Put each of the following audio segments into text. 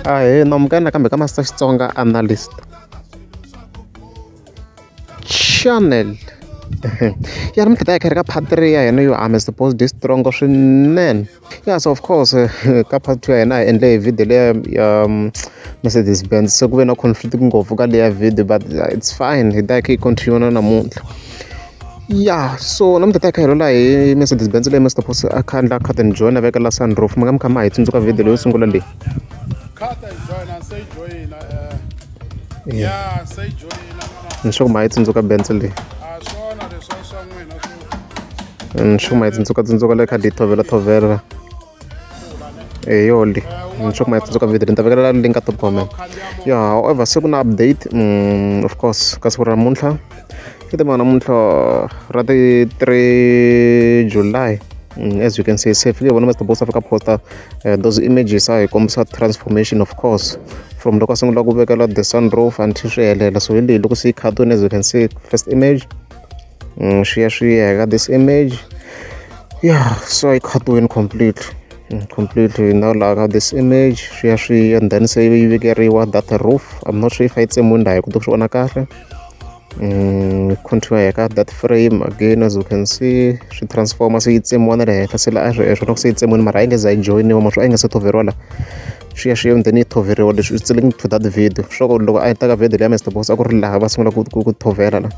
Ahee namukela nakambe ka Master Xitsonga Analyst Channel ya namuntlha ta hi kha ri ka part 3 ya hina yo I'm supposed to strong swinene yeah so of course ka part 2 ya hina hi endle hi video leya ya Mercedes Benz se ku ve na conflict ngopfu ka leya video but it's fine hi ta hi kha hi continue na namuntlha ya so namuntlha ta hi kha hi lola hi Mercedes Benz leyi Mr Post a kha endla cut and join a vekela sunroof mi nga mi kha ma hi tsundzuka video leyo sungula leyi Cut and join a se joyina ya se joyina ni sure ma yi tsundzuka Benz leyi a swona leswi swa n'wina swo ni sure ma yi tsundzuka tsundzuka leyi kha di thovela thovela hi yo le ni sure ma yi tsundzuka video ni ta vekela link ka top comment ya however se ku na update of course ka siku ra namuntlha i timhaka namuntlha ra ti 3 July as you can see se fike vona Mr Boss a fika posta those images a hi kombisa transformation of course from loko a sungula ku vekela the sunroof until swi helela so hi leyi loko se yi cartoon as you can see first image swi ya swi ya ka this image yeah so yi khatiwini completely completely now laha ka this image swi ya swi ya and then se yi vekeriwa that roof I'm not sure if a yi tsemiwini laha hi kota ku swi vona kahle continue ka that frame again as you can see swi transformer se yi tsemiwa na le henhla se la a swi loko se yi tsemiwini mara a yi nge za yi joyiniwa ma swi a yi nga se thoveriwa la swi ya swi ya then yi thoveriwa leswi it's linked to that video swa ku loko a yi teka video leya Mr Boss a ku ri laha va sungula ku ku ku thovela la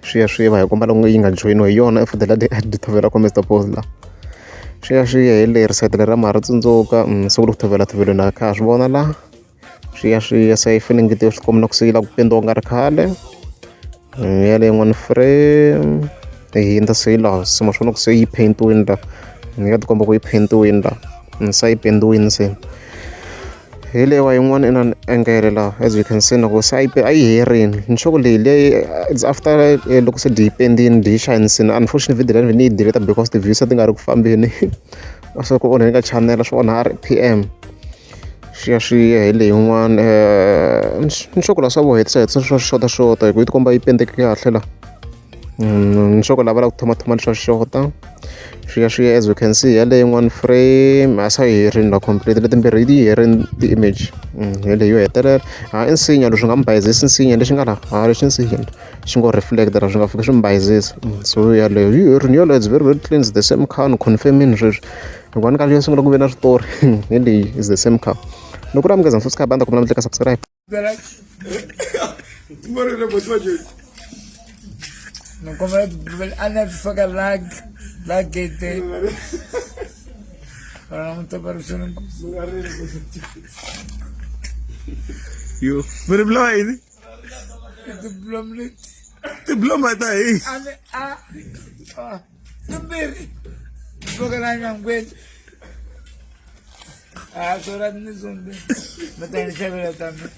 swi ya swi va hi komba loko yi nga joyiniwa hi yona futhi la di thovela ko Mr Boss la swi ya swi ya hi leri sayiti leri ra ma ha ri tsundzuka se ku le ku thovela thovelweni a kha ha swi vona la swi ya swi ya se yi funengetiwe swi komba na ku se yi lava ku pendiwa ku nga ri khale ya le yin'wana frame yi hundza se yi laha se ma swi vona ku se yi paint-iwini la yi nga tikomba ku yi paint-iwini la se yi pendiwini se hi leyiwa yin'wana i na angle laha as you can see na ku se a yi a yi herini ni sure ku leyi leyi it's after loko se dyi pendini dyi xanisini unfortunately video leyi ni yi delete because ti-views a ti nga ri ku fambeni swa ku onheni ka channel swi onha R_P_M swi ya swi ya hi leyin'wana ni sure ku la swa vo hetisa hetisa swa xota xota hi ku yi tikomba yi pendeke kahle la ni sure ku lava la ku thoma thoma leswa xota swi ya swi ya as you can see yaleyo yin'wana frame a sa yi herini la complete letimbirhi yi herini ti-image hi leyi yo hetelela ha i nsinya leswi nga mi bayizisi nsinya lexi nga la ha lexi nsinya xi ngo reflect la swi nga fiki swi mi bayizisa so yaleyo yi herini yaleyo it's very very clean it's the same car ni confirmini sweswi hikuva ni karhi yo sungula ku ve na switori hi leyi is the same car loko ri amukeza subscribe a ni ta kombela mi tleka subscribe Ni kombela a na faka la la gete. Para não te parecendo. Yo, mi ri vula yini? Tiblom leti. Tiblom ta hi. A ni a a timbirhi. Faka la nyangweni. A swona ni zombi. Mi ta ni xavela ta mina.